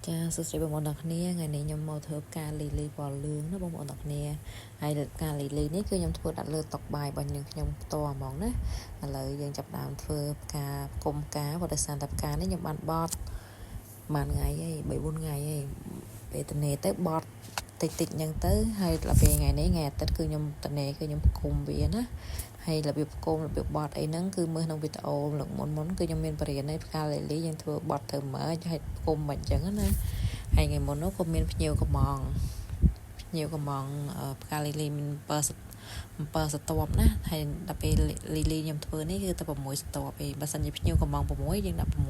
ចាសួស្តីបងប្អូនទាំងគ្នាថ្ងៃនេះខ្ញុំមកធ្វើផ្កាលីលីពណ៌លឿងណាបងប្អូនទាំងគ្នាហើយផ្កាលីលីនេះគឺខ្ញុំធ្វើដាក់លើតុបាយរបស់យើងខ្ញុំផ្ទាល់ហ្មងណាឥឡូវយើងចាប់ដើមធ្វើផ្កាគុំផ្កាព្រោះដោយសារតែផ្កានេះខ្ញុំបានបត់មួយថ្ងៃហើយ3 4ថ្ងៃហើយពេលតនេទៅបត់តិចតិចអញ្ចឹងទៅហើយដល់ពេលថ្ងៃនេះថ្ងៃអាទិត្យគឺខ្ញុំតនេគឺខ្ញុំផ្គុំវាណាហើយរបៀបផ្គុំរបៀបបត់អីហ្នឹងគឺមើលក្នុងវីដេអូលើកមុនមុនគឺខ្ញុំមានបរិញ្ញានៃផ្កាលីលីយើងធ្វើបត់ធ្វើម៉េចហើយផ្គុំមិនអញ្ចឹងណាហើយថ្ងៃមុននោះក៏មានភ្ញៀវកំងភ្ញៀវកំងផ្កាលីលីមាន7 7សន្ទាប់ណាហើយដល់ពេលលីលីខ្ញុំធ្វើនេះគឺតែ6សន្ទាប់ឯងបើសិនជាភ្ញៀវកំង6យើងដាក់6កំ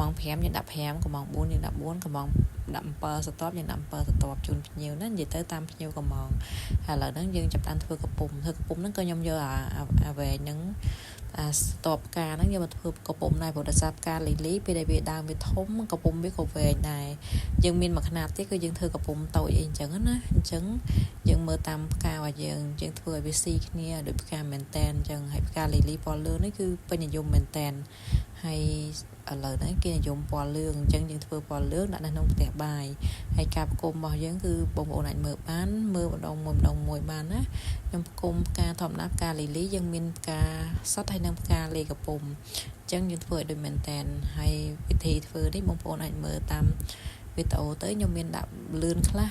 ង5យើងដាក់5កំង4យើងដាក់4កំងដាក់7សន្ទាប់យើងដាក់7សន្ទាប់ជូនភ្ញៀវណានិយាយទៅតាមភ្ញៀវកំងហើយឥឡូវហ្នឹងយើងចាប់តាមធ្វើកំពុំធ្វើកំពុំហ្នឹងក៏ខ្ញុំយកអាអាវែងហ្នឹងអាស្ទប់ផ្កាហ្នឹងយកមកធ្វើកំពុំដែរព្រោះដោយសារផ្កាលីលីពេលដែលវាដើមវាធំកំពុំវាក៏វែងដែរយើងមានមួយខ្នាតទៀតគឺយើងធ្វើកំពុំតូចអីអញ្ចឹងណាអញ្ចឹងយើងមើលតាមផ្ការបស់យើងយើងធ្វើឲ្យវាស៊ីគ្នាដូចផ្កាមែនតែនអញ្ចឹងហើយផ្កាលីលីពណ៌លឿងនេះគឺពេញនិយមមែនតែនហើយឥឡូវហ្នឹងគេនិយមពណ៌លឿងអញ្ចឹងយើងធ្វើពណ៌លឿងដាក់នៅក្នុងផ្ទះបាយហើយការផ្គុំរបស់យើងគឺបងប្អូនអាចមើលបានមើលម្ដងមួយម្ដងមួយបានណាខ្ញុំផ្គុំផ្កាធម្មតាផ្កាលីលីយើងមានផ្កាសុទ្ធហើយនិងផ្កាលេកពុំអញ្ចឹងយើងធ្វើឲ្យដូចមែនតែនហើយវិធីធ្វើនេះបងប្អូនអាចមើលតាមវីដេអូទៅខ្ញុំមានដាក់លឿនខ្លះ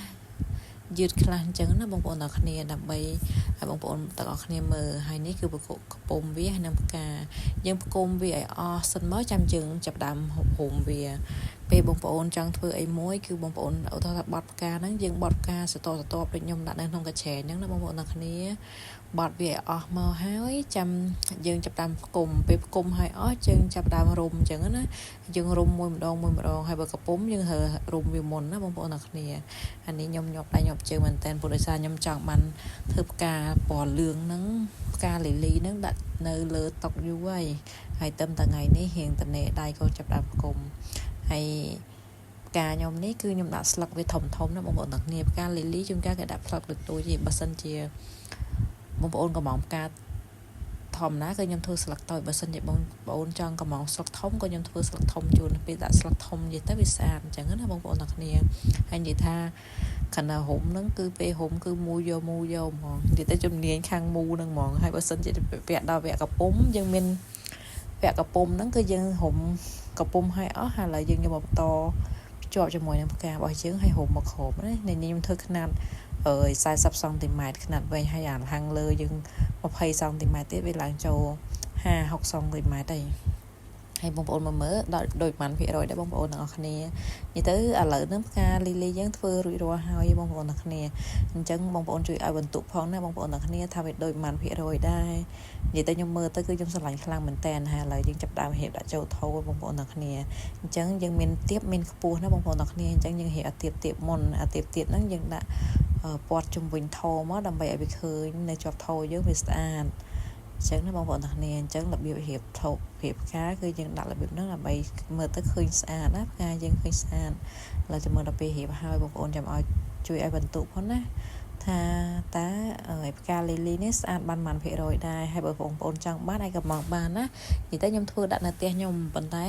យឺតខ្លះអញ្ចឹងណាបងប្អូនទាំងគ្នាដើម្បីឲ្យបងប្អូនទាំងអស់គ្នាមើលហើយនេះគឺកំពុំវាហើយនឹងផ្កាយើងផ្គុំវាឲ្យអស់សិនមកចាំយើងចាប់ដើមហុំវាពេលបងប្អូនចង់ធ្វើអីមួយគឺបងប្អូនឧទាហរណ៍ថាបត់ផ្កាហ្នឹងយើងបត់ផ្កាសតសតបដូចខ្ញុំដាក់នៅក្នុងកញ្ឆែហ្នឹងណាបងប្អូនទាំងគ្នាបត់វាឲ្យអស់មកហើយចាំយើងចាប់តាមផ្គុំពេលផ្គុំឲ្យអស់យើងចាប់ដើមរុំអញ្ចឹងណាយើងរុំមួយម្ដងមួយម្ដងហើយបើកំពុំយើងត្រូវរុំវាមុនណាបងប្អូនទាំងគ្នាអានេះខ្ញុំញាប់ដៃញាប់ជើងមែនតើព្រោះដោយសារខ្ញុំចង់បានធ្វើផ្កាពណ៌លឿងហ្នឹងផ្កាលីលីហ្នឹងដាក់នៅលើតុយូរហើយហើយទឹមតែថ្ងៃនេះរៀងតនេដៃក៏ចាប់ដើមផ្គុំហើយផ្កាខ្ញុំនេះគឺខ្ញុំដាក់ស្លឹកវាធំធំណាបងប្អូនទាំងគ្នាផ្កាលីលីជួនកាលគេដាក់ស្លឹកតូចតូចទេបើសិនជាបងប្អូនកំងផ្កាធម្មតាគឺខ្ញុំធ្វើស្លឹកតូចបើសិនជាបងប្អូនចង់កំងស្លឹកធំក៏ខ្ញុំធ្វើស្លឹកធំជូនពេលដាក់ស្លឹកធំនិយាយទៅវាស្អាតអញ្ចឹងណាបងប្អូនទាំងគ្នាហើយនិយាយថាខណៈហុំហ្នឹងគឺពេលហុំគឺមូយកមូយកហ្មងនិយាយទៅជំនាញខាងមូហ្នឹងហ្មងហើយបើសិនជាវគ្គដល់វគ្គកំពុំយើងមានវគ្គកំពុំហ្នឹងគឺយើងហុំកំពុំឲ្យអស់ហើយឥឡូវយើងយកមកបន្តភ្ជាប់ជាមួយនឹងផ្ការបស់យើងហើយហុំមកក្រុមណានេះខ្ញុំធ្វើខ្នាតអើយ40សង់ទីម៉ែត្រខ្នាតវែងហើយអាខាងលើយើង20សង់ទីម៉ែត្រទៀតវាឡើងចូល50 60សង់ទីម៉ែត្រហើយហើយបងប្អូនមកមើលដល់ដូចប៉ុន្មានភាគរយដែរបងប្អូនទាំងអស់គ្នានិយាយទៅឥឡូវហ្នឹងផ្កាលីលីយើងធ្វើរួចរាល់ហើយបងប្អូនទាំងគ្នាអញ្ចឹងបងប្អូនជួយឲ្យបន្ទុកផងណាបងប្អូនទាំងគ្នាថាវាដូចប៉ុន្មានភាគរយដែរនិយាយទៅខ្ញុំមើលទៅគឺខ្ញុំស្រឡាញ់ខ្លាំងមែនតើហើយឥឡូវយើងចាប់ដើមរៀបដាក់ចូលថូបងប្អូនទាំងគ្នាអញ្ចឹងយើងមានទៀបមានខ្ពស់ណាបងប្អូនទាំងគ្នាអញ្ចឹងយើងរៀបអាទៀបទៀបមុនអាទៀបទៀបហ្នឹងយើងដាក់ពាត់ជុំវិញថោមកដើម្បីឲ្យវាឃើញនៅជាប់ថោយើងវាស្អាតអញ្ចឹងណាបងប្អូនទាំងគ្នាអញ្ចឹងរបៀបរៀបថោរៀបផ្កាគឺយើងដាក់របៀបហ្នឹងដើម្បីមើលទៅឃើញស្អាតណាផ្កាយើងឃើញស្អាតឥឡូវចាំមើលដល់ពេលរៀបហើយបងប្អូនចាំឲ្យជួយឲ្យបន្ទុកផងណាថាតើផ្កាលីលីនេះស្អាតបានប៉ុន្មានភាគរយដែរហើយបើបងប្អូនចង់បានអាចកំងបានណានិយាយទៅខ្ញុំធ្វើដាក់នៅផ្ទះខ្ញុំប៉ុន្តែ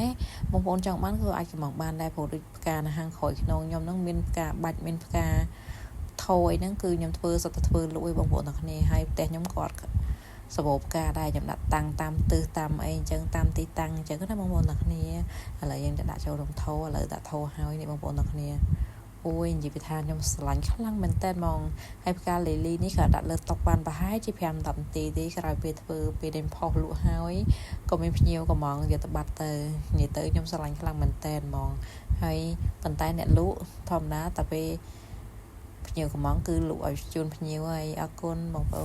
បងប្អូនចង់បានគឺអាចកំងបានដែរព្រោះដូចផ្កានៅហាងក្រោយខ្នងខ្ញុំហ្នឹងមានផ្កាបាច់មានផ្កាថយហ្នឹងគឺខ្ញុំធ្វើសុទ្ធតែធ្វើលក់ឲ្យបងប្អូនទាំងគ្នាហើយផ្ទះខ្ញុំគាត់សបោផ្កាដែរខ្ញុំដាក់តាំងតាមទិសតាមអីអញ្ចឹងតាមទីតាំងអញ្ចឹងណាបងប្អូនទាំងគ្នាឥឡូវយើងจะដាក់ចូលក្នុងថោឥឡូវដាក់ថោហើយនេះបងប្អូនទាំងគ្នាអូយនិយាយពីថាខ្ញុំស្រឡាញ់ខ្លាំងមែនតើហ្មងហើយផ្កាលីលីនេះក៏ដាក់លើតុបានប្រហែលជា5 10នាទីទេក្រោយពេលធ្វើពេលដែលផុសលក់ហើយក៏មានភ្ញៀវកំងយកទៅបាត់ទៅនិយាយទៅខ្ញុំស្រឡាញ់ខ្លាំងមែនតើហ្មងហើយប៉ុន្តែអ្នកលក់ធម្មតាតែពេលភ្ញៀវកំងគឺលក់ឲ្យជូនភ្ញៀវហើយអរគុណបងប្អូន។